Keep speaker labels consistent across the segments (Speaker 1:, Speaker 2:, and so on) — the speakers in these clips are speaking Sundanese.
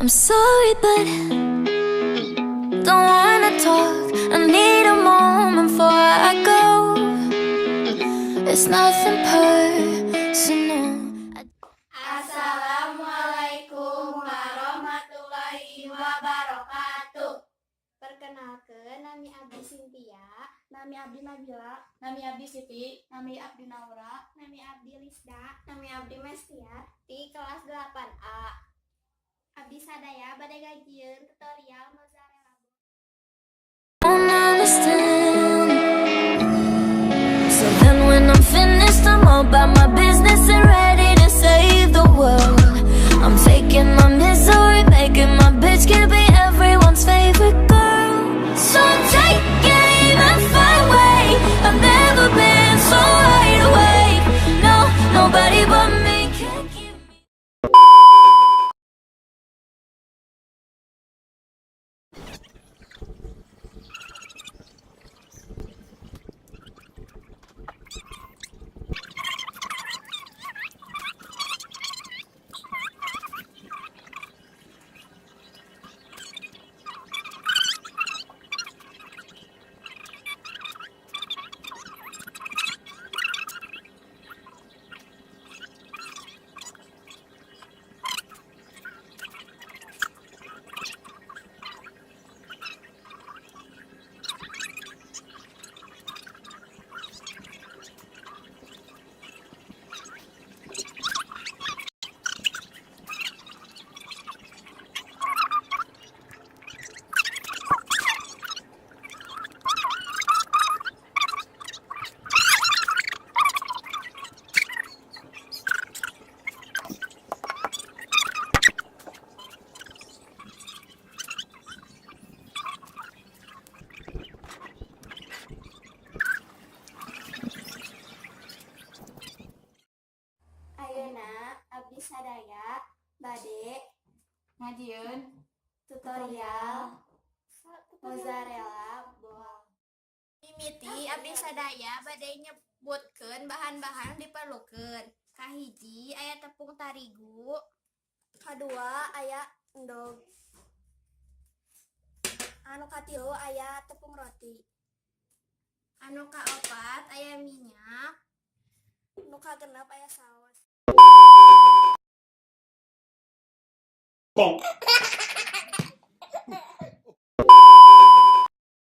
Speaker 1: I'm sorry, but don't wanna talk. I need a moment before I go. It's nothing personal.
Speaker 2: Assalamualaikum warahmatullahi wabarakatuh.
Speaker 3: Perkenalkan, nami Abdi Cynthia,
Speaker 2: Nami Abdi Nabila,
Speaker 4: Nami Abdi Siti,
Speaker 2: Nami Abdi Naura,
Speaker 3: nami Abdi Lisda, nami Abdi Mestia di kelas 8A. Abdi sadaya bade ngajieun tutorial mozzarella.
Speaker 1: Don't understand. So then when I'm finished, I'm all about my business and ready to save the world. I'm taking my misery, making my bitch can be everyone's favorite girl. So take aim and fly away. I've never been so wide awake. No, nobody but me can keep me.
Speaker 3: Ayeuna abdi sadaya bade
Speaker 4: ngajieun
Speaker 3: tutorial mozzarella ball.
Speaker 2: Mimiti abdi sadaya bade nyebutkeun bahan-bahan diperlukeun. Kahiji aya tepung tarigu,
Speaker 3: Kadua aya endog. Anu katilu aya tepung roti.
Speaker 2: Anu kaopat aya minyak,
Speaker 3: Nu kagenep aya saos.
Speaker 5: Bonk.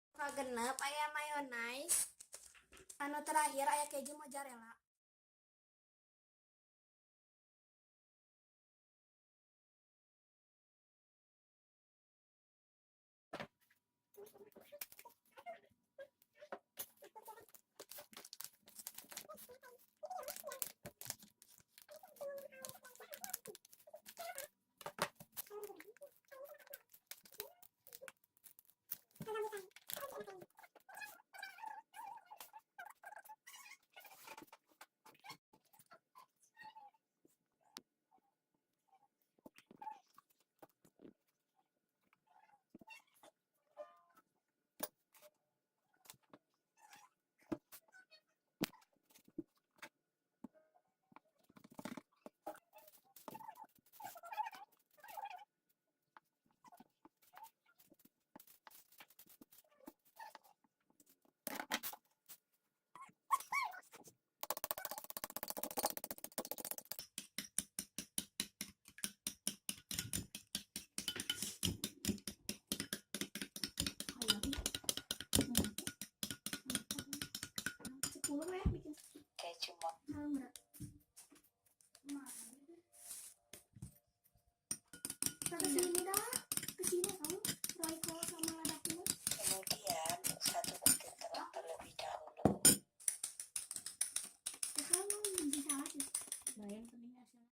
Speaker 2: Nu kagenep aya mayonaise,
Speaker 3: Anu terakhir aya keju mozzarella. Sepuluh ya bikin. Enggak. Nah, kesini dah, kesini kamu, Royco sama ladakmu.
Speaker 6: Kemudian, satu butir telur terlebih dahulu.
Speaker 3: Ya kan mau biji salad ya.
Speaker 4: Bayang penting hasilnya.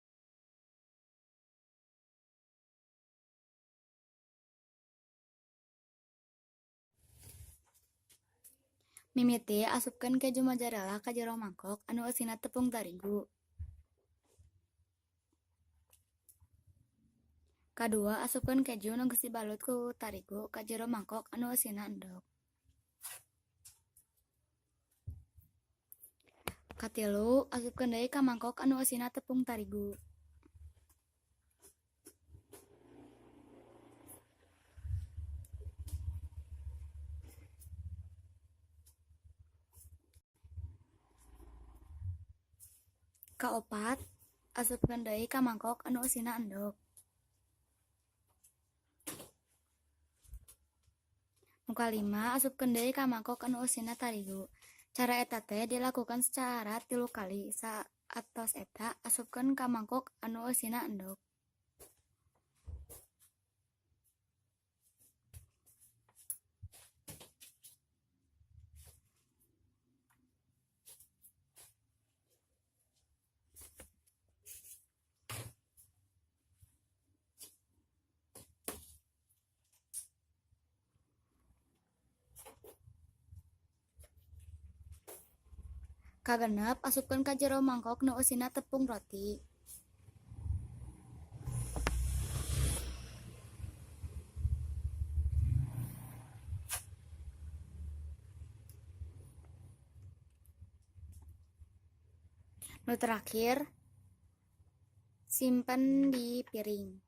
Speaker 7: Mimiti asupkeun keju mozzarella ka jero mangkok anu eusina tepung terigu. Kadua, asupkeun keju nu geus dibalut ku tarigu ka jero mangkok anu eusina endog. Katilu, asupkeun deui ka mangkok anu eusina tepung tarigu. Kaopat, asupkeun deui ka mangkok anu eusina endog. Nu kalima, asupkeun deui ka mangkok anu eusina tarigu. Cara eta teh dilakukan secara 3 kali. Saatos eta, asupkeun ka mangkok anu eusina endog. Kagenep, asupkeun ka jero mangkok nu eusina tepung roti. Nu terakhir, simpen di piring.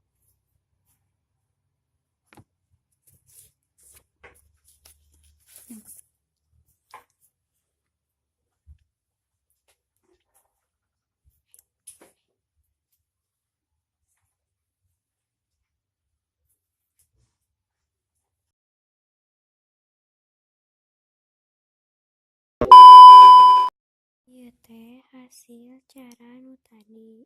Speaker 3: Ieu teh hasil cara nu tadi.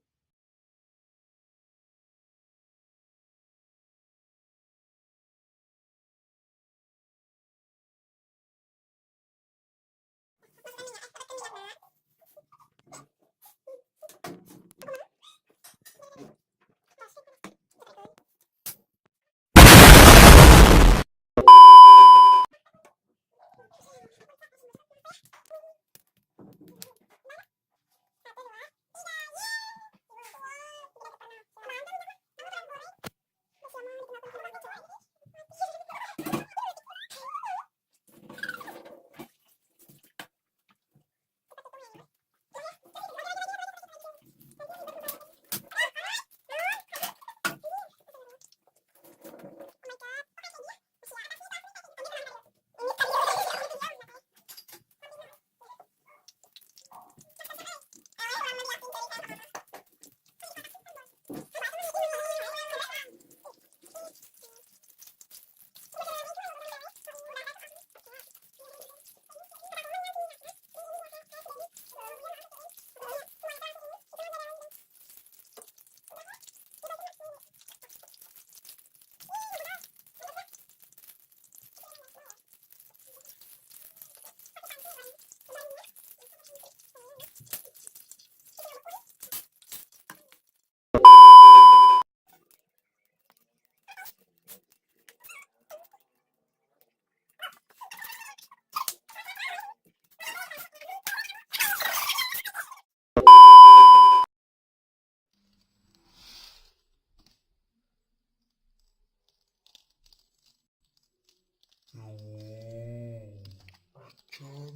Speaker 5: Acan.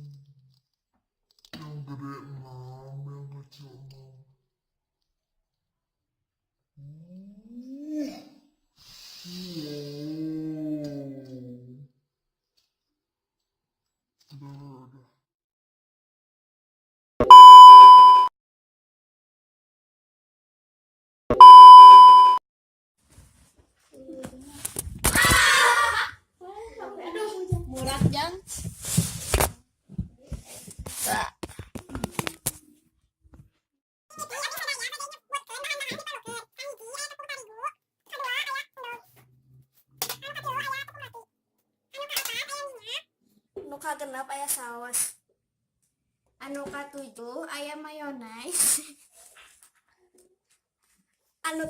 Speaker 5: Yang gede 6, yang kecil 6. Wow. Udah.
Speaker 4: Murah jang.
Speaker 2: Nu kagenep aya saos. Anu katujuh aya mayonais. Anu